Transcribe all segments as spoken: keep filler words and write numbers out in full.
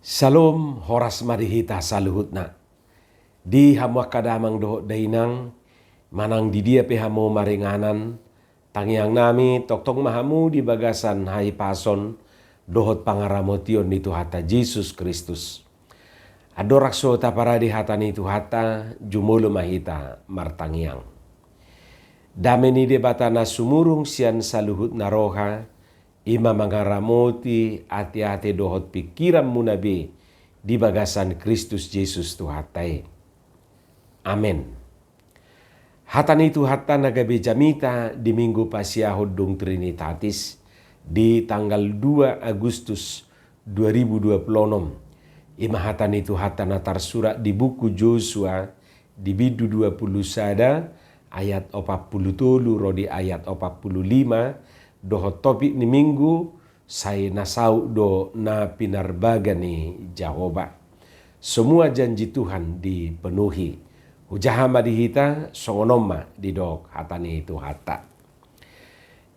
Salom, horas ma di hita saluhutna. Di hamu angka damang dohot dainang, manang di dia pe hamu maringanan, tangiangnami tongtong ma hamu di bagasan hahipason dohot pangaramotion ni Tuhanta Jesus Kristus. Andorang so taparade hata ni Tuhanta, jumolo ma hita martangiang. Dame ni Debata na sumurung sian saluhutna roha, i ma mangaramoti ateate dohot pingkiranmuna be di bagasan Kristus Jesus Tuhanta i. Amen. Hata ni Tuhanta na gabe jamita di Minggu pasiahon dung Trinitatis di tanggal dua Agustus dua ribu dua puluh enam. I ma hata ni Tuhanta na tarsurat di buku Josua di bindu dua puluh sada ayat opat puluh tolu ro di ayat opat puluh lima, dohot topik ni Minggu, sai na saut do na pinarbaga ni Jahowa. Semua janji Tuhan dipenuhi. Hujaha ma di hita, songon on ma didok hata ni Tuhanta.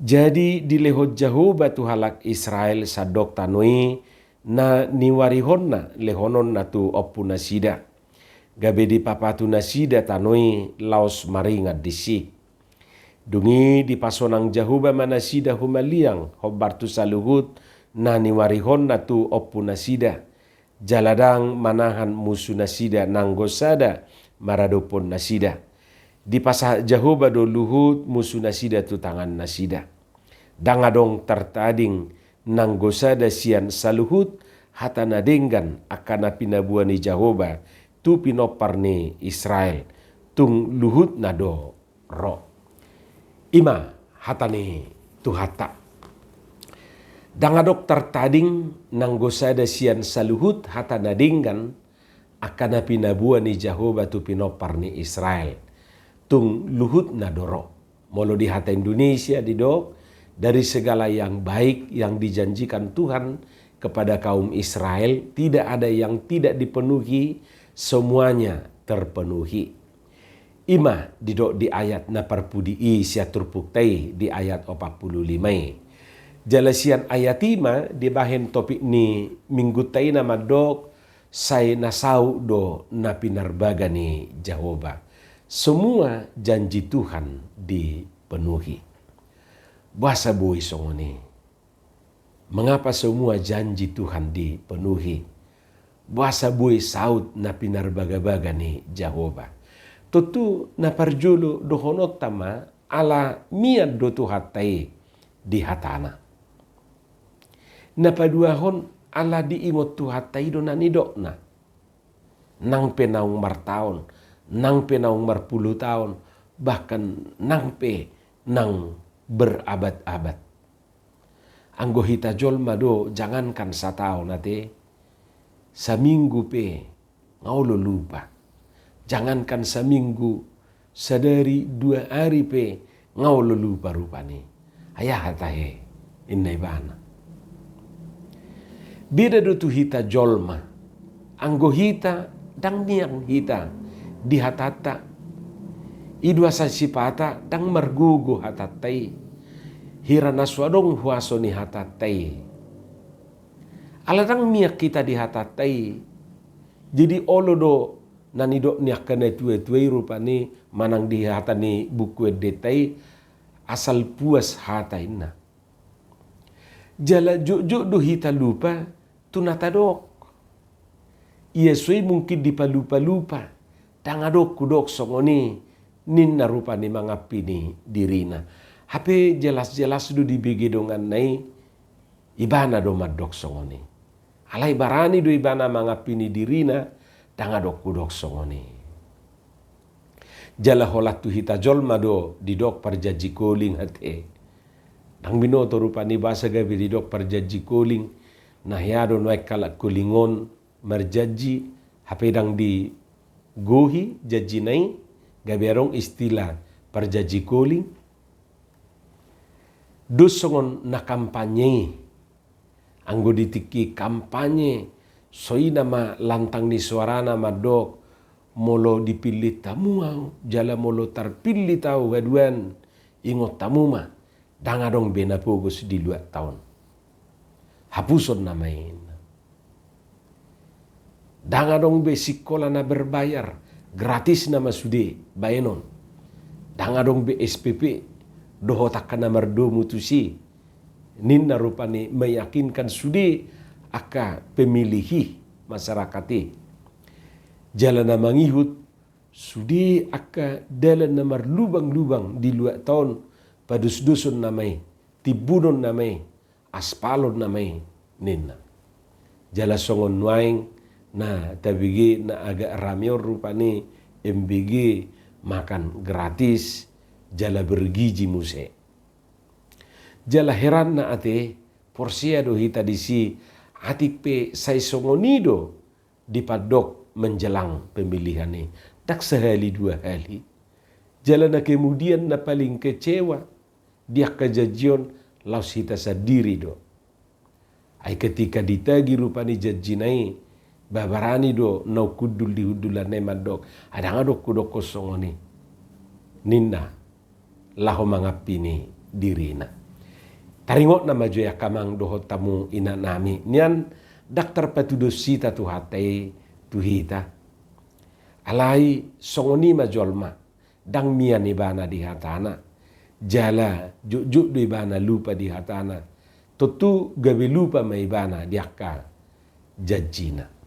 Jadi dilehon Jahowa tu halak Israel sandok tano i na niuarihonna lehononna tu ompunasida. Gabe dipapatu nasida tano i laos maringan disi. Dung i dipasonang Jahowa ma nasida humaliang hombar tu saluhut na niuarihonna tu ompunasida, jala ndang manahan musunasida nanggo sada maradophon nasida. Dipasahat Jahowa do luhut musunasida tu tangannasida. Ndang adong tartading nanggo sada sian saluhut hata na denggan angka na pinaboa ni Jahowa tu pinompar ni Israel, tung luhutna do ro. I ma hata ni Tuhanta. Ndang adong tartading nanggo sada sian saluhut hata na denggan angka na pinaboa ni Jahowa tu pinompar ni Israel, tung luhutna do ro. Molo di hata Indonesia didok, dari segala yang baik yang dijanjikan Tuhan kepada kaum Israel, tidak ada yang tidak dipenuhi, semuanya terpenuhi. I ma didok di ayat na parpudi i sian turpukta i di ayat opat puluh lima i. Jala sian ayat i ma dibahen topik ni Minggunta i na mandok, sai na saut do na pinarbaga ni Jahowa. Semua janji Tuhan dipenuhi. Boasa boi songon i? Mengapa semua janji Tuhan dipenuhi? Boasa boi saut na pinarbagabaga ni Jahowa? Tontu na parjolo dohononta ma ala mian do Tuhanta i di hatana. Na paduahon ala diingot Tuhanta i do na nidokna. Nang pe naung martaon, nang pe naung marpulu taon, bahkan nang pe naung berabad-abad. Anggo hita jolma do, jangankan sataon ate, saminggu pe nga olo lupa. Jangankan saminggu, sadari dua ari pe nga olo lupa rupani. Ai aha tahe, inna ibana. Beda do tu hita jolma. Anggo hita, ndang mian hita di hatanta. I do asa sipata ndang margogo hatanta i. Hira na so adong huaso ni hatanta i. Ala ndang mian hita di hatanta i. Jadi olo do na nidok ni angka natuatua i rupani manang di hata ni Buku Endenta i, asal puas hata inna. Jala jotjot do hita lupa tu na tadok. Ia so i mungkin dipalupalupa, ndang adong hudok songon i, ninna rupani mangampini dirina. Hape jelasjelas do dibege donganna i, ibana do mandok songon i. Alai barani do ibana mangampini dirina, ndang adong hudok songon i. Jala holan tu hita jolma do didok parjanji koling ate. Ndang binoto rupani boasa gabe didok parjanji koling, na hea do nuaeng halak koling on marjanji, hape ndang digohi janjina i, gabe adong istilah parjanji koling. Dos songon na kampanye i. Anggo di tingki kampanye, songon i nama lantang ni soarana mandok, molo dipillit hamu au, jala molo tarpillit au haduan, ingot hamu ma, ndang adong be na pogos di luatta on. Hapuson nama i. Ndang adong be sikola na berbayar, gratis nama sude baenon. Ndang adong be S P P, dohot angka na mardomu tusi, ninna rupani meyakinkan sude angka pemilih i, masyarakat i. Jala na mangihut sude angka dalan na marlubang-lubang di luat on, padosdoson nama i, timbunon nama i, aspalon nama i, ninna. Jala songon nuaeng na tabege na agak rame on rupani M B G, makan gratis, jala bergizi muse. Jala heranna ate, porsea do hita disi, atik pe sai songon i do dipandok menjelang pemilihan i. Ndang sahali dua hali. Jala na kemudian na paling kecewa di angka janji on laos hita sandiri do. Ai ketika ditagi rupani janjina i, ba barani do naung hundul di hundulanna i mandok, "Ai ndang adong hudokkon songon i," ninna, laho mangampini dirina. Taringot nama jo i angka amang dohot hamu inanami, nian ndang tarpatudos hita Tuhanta i tu hita. Alai songon i ma jolma, ndang mian ibana di hatana, jala jotjot do ibana lupa di hatana, tontu gabe lupa ma ibana di angka janjina.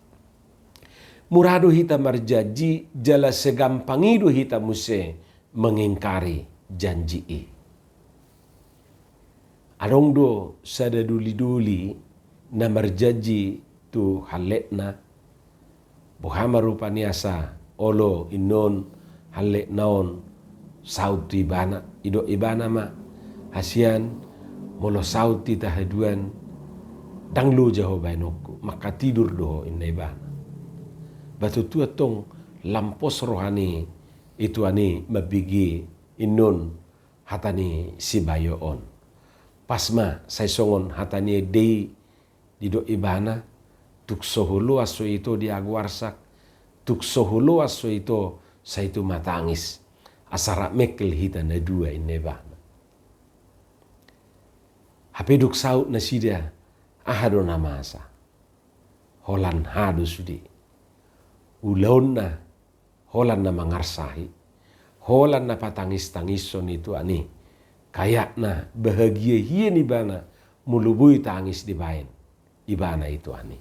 Mura do hita marjanji, jala segampang i do hita muse mengingkari janji i. Adong do sada dolidoli na marjanji tu halletna, boha ma rupani asa olo innon halletna on saut tu ibana, didok ibana ma, "Hasian, molo saut hita haduan, ndang loja ho baenonku, mangkatidur do ho," ninna ibana. Ba tontu antong lam pos roha ni ituan i mambege innon hata ni sibayo on. Pas ma sai songon hata ni ende i, didok ibana, "Tung so huloas ho ito di agoarsak, tung so huloas ho ito sai tumatangis, asa rap mengkel hita na dua," ninna ibana. Hape dung saut nasida, aha do na masa? Holan aha do sude? Ulaonna holan na mangarsahi, holan na patangistangishon ituan i. Kayakna bahagia hian ibana molo boi tangis dibaen ibana ituan i.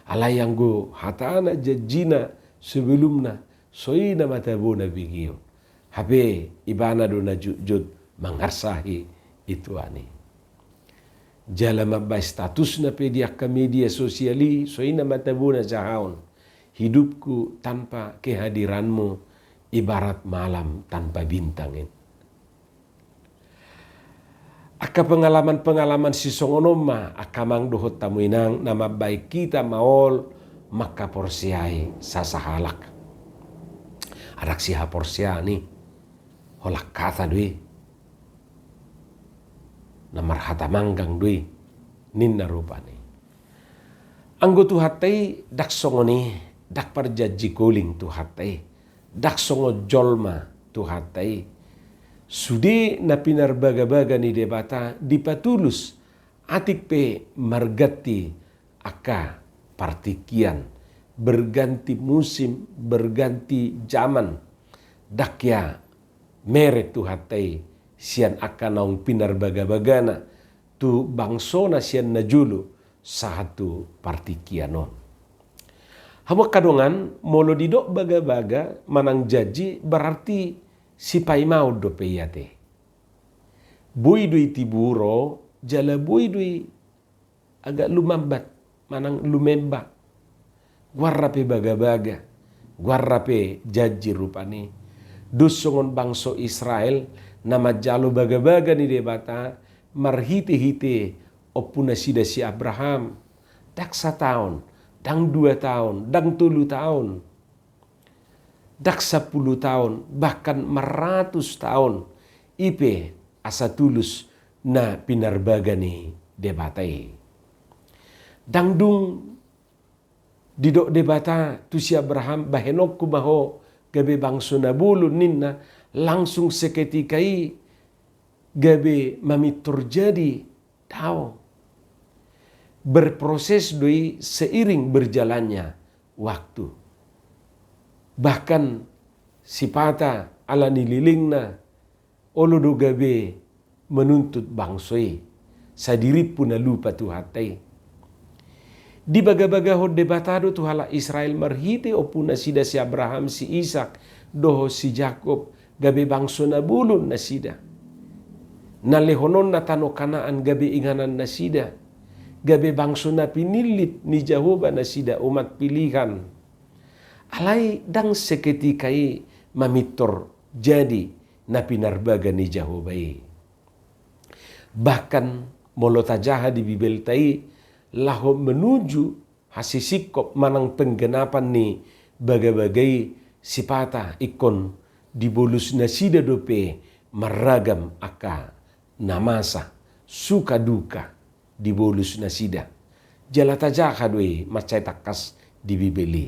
Alai anggo hatana janjina sebelumna, so i nama tabo na begeon. Hape ibana do na jotjot mangarsahi ituan i. Jala mambaen statusna pe di angka media sosial i, so i nama tabo na jahaon. "Hidupku tanpa kehadiranmu ibarat malam tanpa bintang," ninna. Angka pengalaman-pengalaman sisongon on ma angka amang dohot hamu inang na mambaen hita maol mangkaporseai sasahalak. Ndang sihaporseaan i, holan hata do i, na marhata manggang do i, ninna rupani. Anggo Tuhanta i ndang songon i, ndang parjanji koling Tuhanta i, ndang songon jolma Tuhanta i. Sude na pinarbagabaga ni Debata dipatulus, atik pe marganti angka partingkian, berganti musim, berganti zaman, ndang hea mere Tuhanta i sian angka naung pinarbagabagana tu bangsona sian na jolo sahat tu partingkian on. Hamu angka dongan, molo didok bagabaga manang janji, berarti sipaimaon dope i ate. Boi do i tibu ro, jala boi do i agak lumambat manang lumemba. Goarna pe bagabaga, goarna pe janji rupani. Dos songon bangso Israel na manjalo bagabaga ni Debata marhitehite ompunasida si Abraham. Ndang sataon, ndang dua taon, ndang tolu taon, ndang sampulu taon, bahkan maratus taon, i pe asa tulus na pinarbaga ni Debata i. Ndang dung didok Debata tu si Abraham, "Bahenonku ma ho gabe bangso na bolon," ninna, langsung seketika i gabe mamintor jadi. Dao. Berproses do i seiring berjalannya waktu. Bahkan sipata ala ni lelengna, olo do gabe manuntut bangso i, sai dirimpu na lupa Tuhanta i. Dibagabagahon Debata do tu halak Israel marhite ompunasida si Abraham, si Isak, dohot si Jakob, gabe bangso na bolon nasida. Na lehononna tano Kanaan gabe inganannasida, gabe bangso na pinillit ni Jahowa nasida, umat pilihan. Alai ndang seketika i mamintor jadi na pinarbaga ni Jahowa i. Bahkan molo tajaha di Bibelta i, laho menuju hasisingkop manang penggenapan ni bagabaga i, sipata ingkon dibolus nasida dope marragam angka na masa, suka duka, dibolus nasida. Jala tajaha do i mansai tangkas di Bibel i.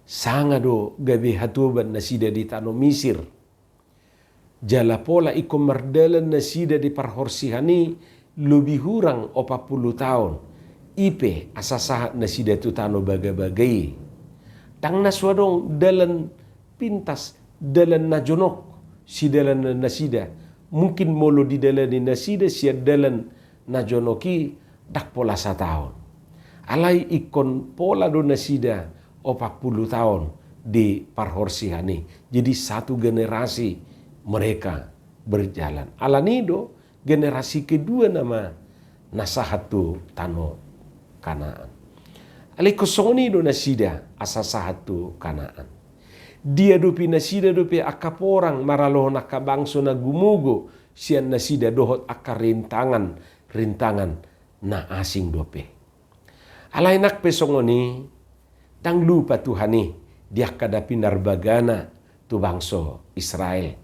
Sanga do gabe hatoban nasida di tano Misir. Jala pola ingkon mardalan nasida di parhorsihan i lobi hurang opat pulu taon. I pe asa sahat nasida tu tano bagabaga i. Ndang na so adong dalan pintas, dalan na jonok sidalanannasida. Mungkin molo didalani nasida sian dalan na jonok i, ndang pola sataon. Alai ingkon pola do nasida opat pulu taon di parhorsihan i. Jadi satu generasi mereka berjalan. Alani do generasi kedua nama na sahat tu tano Kanaan. Alai ingkon songon i do nasida asa sahat tu Kanaan. Diadopi nasida dope angka porang maralohon angka bangso na gumogo sian nasida dohot angka rintangan, rintangan na asing dope. Alai nang pe songon i, ndang lupa Tuhan i di angka na pinarbagana tu bangso Israel.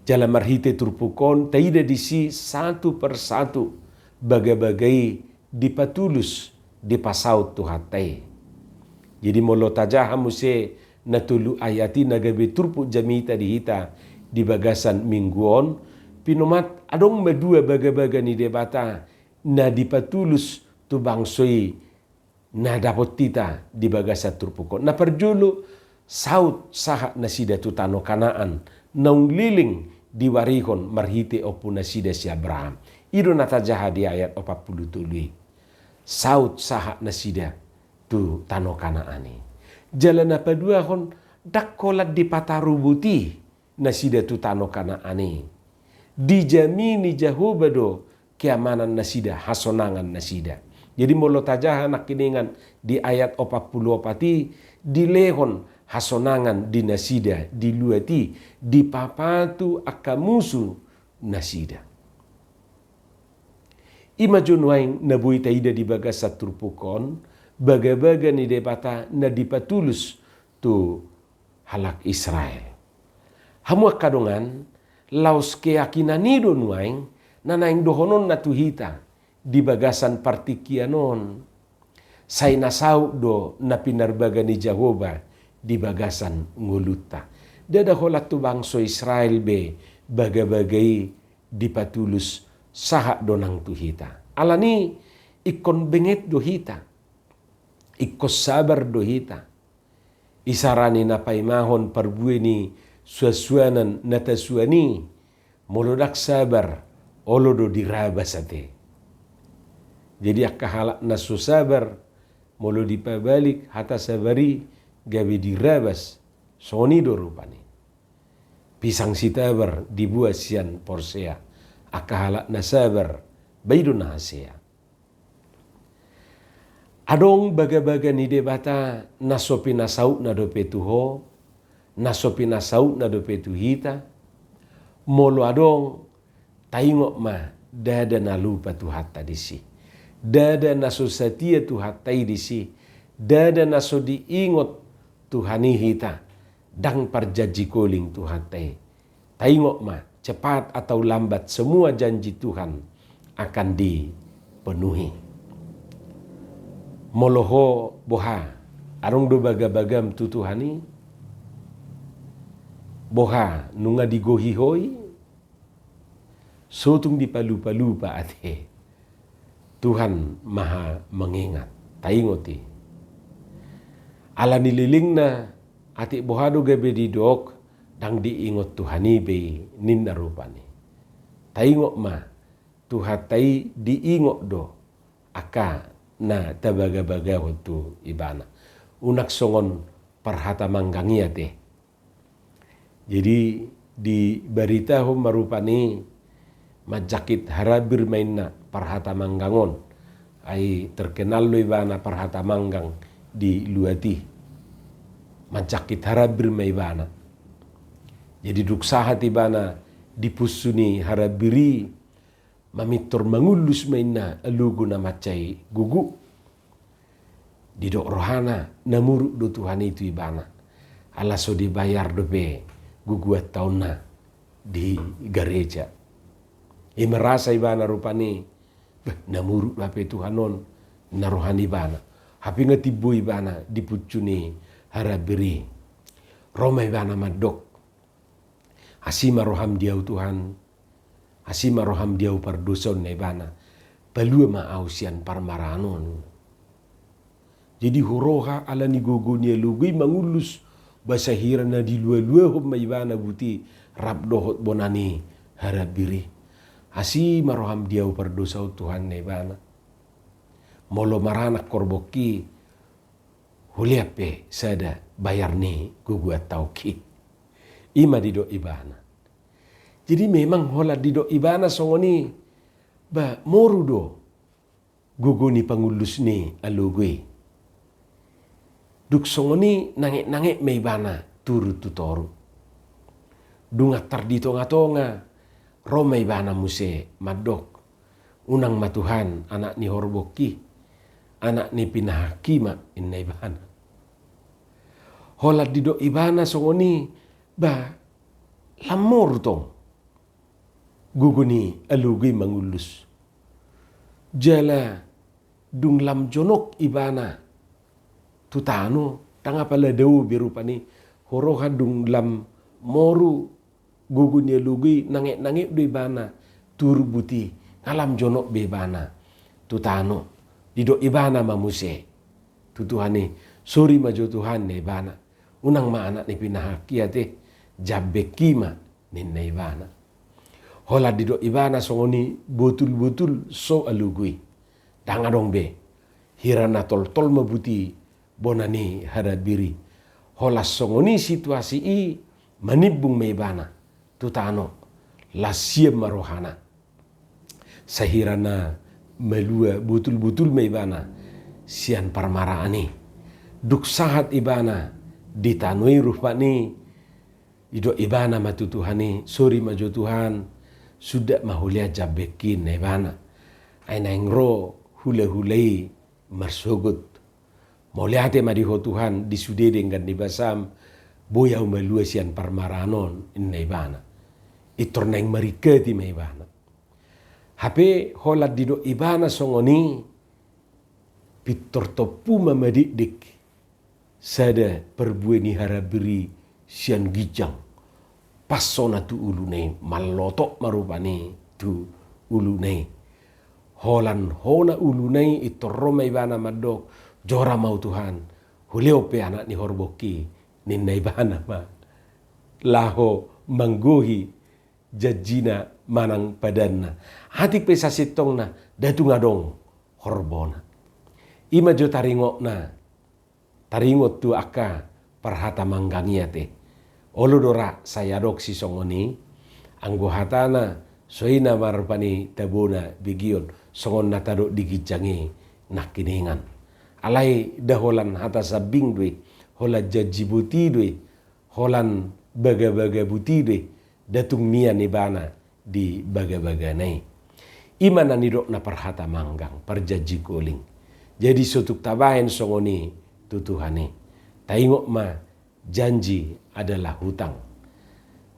Jala marhite turpuk on taida disi satu per satu bagabaga i dipatulus, dipasaut Tuhanta i. Jadi molo tajaha muse na tolu ayat i na gabe turpuk jamita di hita di bagasan minggu on, pinomat adong ma dua bagabaga ni Debata na dipatulus tu bangso i na dapot hita di bagasan turpuk on. Na parjolo, saut sahat nasida tu tano Kanaan naung leleng diwarihon marhite ompunasida si Abraham. I do na tajaha di ayat opat pulu tolu i. Saut sahat nasida tu tano Kanaan i. Jala na paduahon, ndang holan dipataroboti nasida tu tano Kanaan i. Dijamini Jahowa do keamanannasida, hasonangannasida. Jadi molo tajaha nangkiningan di ayat opat pulu opat i, dilehon hasonangan di nasida di luat i, dipapatu angka musu nasida. I ma jo nuaeng na boi taida di bagasan turpuk on, bagabaga ni Debata na dipatulus tu halak Israel. Hamu angka dongan, laos keyakinan i do nuaeng na naeng dohononna tu hita di bagasan partingkian on. Sai na saut do na pinarbaga ni Jahowa di bagasan ngolunta. Ndada holan tu bangso Israel be bagabaga i dipatulus, sahat do nang tu hita. Alani ingkon benget do hita. Ingkon sabar do hita. Isarani na paimahon parbue ni suansuanan na tasuan i, molo ndang sabar, olo do dirabas ate. Jadi angka halak na so sabar, molo dipabalik hata sabar i gabe dirabas, songon i do rupani. Pisang sitabar dibuat sian porsea, angka halak na sabar, ba i do na hasea. Adong bagabaga ni Debata na so pinasautna dope tu ho, na so pinasautna dope tu hita. Molo adong, taingot ma, ndada na lupa Tuhanta disi. Ndada na so satia Tuhanta i disi. Ndada na so diingot Tuhan i hita. Ndang parjanji koling Tuhanta i. Taingot ma, cepat atau lambat semua janji Tuhan akan dipenuhi. Molo ho boha, adong do bagabagam tu Tuhan i? Boha, nunga digohi ho i? So tung dipalupalupa ate. Tuhan Maha Mengingat. Taingot i. Ala ni lelengna, atik boha do gabe didok, ndang diingot Tuhan i be i, ninna rupani. Taingot ma, Tuhanta i diingot do angka na tabagabagahon tu ibana. Unang songon parhata manggang i ate. Jadi dibaritahon ma rupani, manjangkit harambir ma inna parhata manggang on. Ai terkenal do ibana parhata manggang di luat i. Manjangkit harambir ma ibana. Jadi dung sahat ibana di punsu ni harambir i, mamintor mangullus ma inna alogo na mansai gogo. Didok rohana, na muruk do Tuhan i tu ibana. Ala so dibayar dope gogoantaonna di gareja. I merasa ibana rupani, bah, na muruk do hape Tuhan on, ninna roha ni ibana. Hape nga timbo ibana di punsu ni harambir i. Ro ma ibana mandok, asi ma roham di ahu Tuhan, asi ma roham di ahu pardosa, ninna ibana. Palua ma ahu sian parmaraan on. Jadi huroha ala ni gogo ni alogo i mangullus, ba sahira na dilualuahon ma ibana buti rap dohot bona ni harambir i. Asi ma roham di ahu pardosa on Tuhan, ninna ibana. Molo maranak horbongki, hulean pe sada bayar ni gogoanta on. I ma didok ibana. Jadi memang holan didok ibana songon i, ba moru do gogo ni pangullus ni alogo i. Dung songon i nangetnanget ma ibana turun tu toru. Dung antar di tongatonga, ro ma ibana muse mandok, unang ma Tuhan anak ni horbongki, anak ni pinahanki ma, ninna ibana. Holan didok ibana songon i, ba lam moru tong gogo ni alogo i mangullus. Jala dung lam jonok ibana tu tano, ndang apala dao be rupani, huroha dung lam moru gogo ni alogo i, nangetnanget do ibana turun buti, nga lam jonok be ibana tu tano. Didok ibana ma muse tu Tuhan i, sori ma jo Tuhan, ninna ibana. Unang ma anak ni pinahanki ate, jambekki ma, ninna ibana. Holan didok ibana songon i, botulbotul so alogo i. Ndang adong be. Hira na toltol ma buti bona ni harambir i. Holan songon i situasi i, manimbung ma ibana tu tano. Las sian ma rohana. Sahira na malua botulbotul ma ibana sian parmaraan i. Dung sahat ibana di tano i rupani, didok ibana ma tu Tuhan i, sori ma jo Tuhan, sundat ma hulean jambekki, ninna ibana. Ai naeng ro hulahula i marsogot. Mauliate ma di Ho Tuhan, di sude denggan ni basam, boi ahu malua sian parmaraan on, ninna ibana. Pintor naeng maringkati ma ibana. Hape holan didok ibana songon i, pintor tompu ma madekdek sada parbue ni harambir i sian ginjang. Pas hona tu uluna i, mallotok ma rupani tu uluna i. Holan hona uluna i, pintor ro ma ibana mandok, jora ma ahu Tuhan, hulehon pe anak ni horbongki, ninna ibana ma. Laho manggohi janjina manang padanna. Atik pe sasintongna, nda tung adong horbona. I ma jo taringotna, taringot tu angka parhata manggang i ate. Olo do ra sai adong sisongon i, anggo hatana, songon i ma rupani tabona begeon, songon na tadok di ginjang i nangkiningan. Alai nda holan hata sambing do i, holan janji boti do i, holan bagabaga boti do i, nda tung mian ibana di bagabagana i. I ma na nidokna parhata manggang, parjanji goling. Jadi so tung tabahen songon i tu Tuhan i. Taingot ma, janji adalah hutang.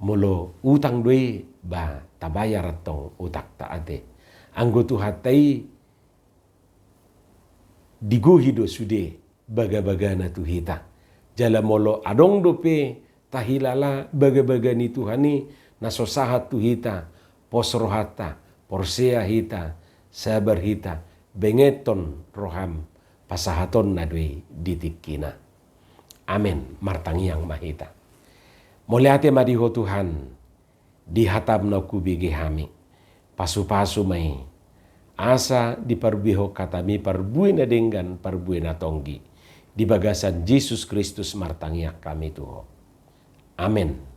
Molo utang do i, ba tabayar antong utangta ate. Anggo Tuhanta i, digohi do sude bagabagana tu hita. Jala molo adong dope tahilala bagabaga ni Tuhan i, na so sahat tu hita, pos rohanta, porsea hita, sabar hita, bengeton roham, pasahatonna do i di tingkina. Amen. Martangiang ma hita. Mauliate ma di Ho Tuhan, di hataM na hubege hami. Pasupasu ma i, asa diparbuehon hataMi parbue na denggan, parbue na tonggi. Di bagasan Jesus Kristus martangiang hami tu Ho. Amen.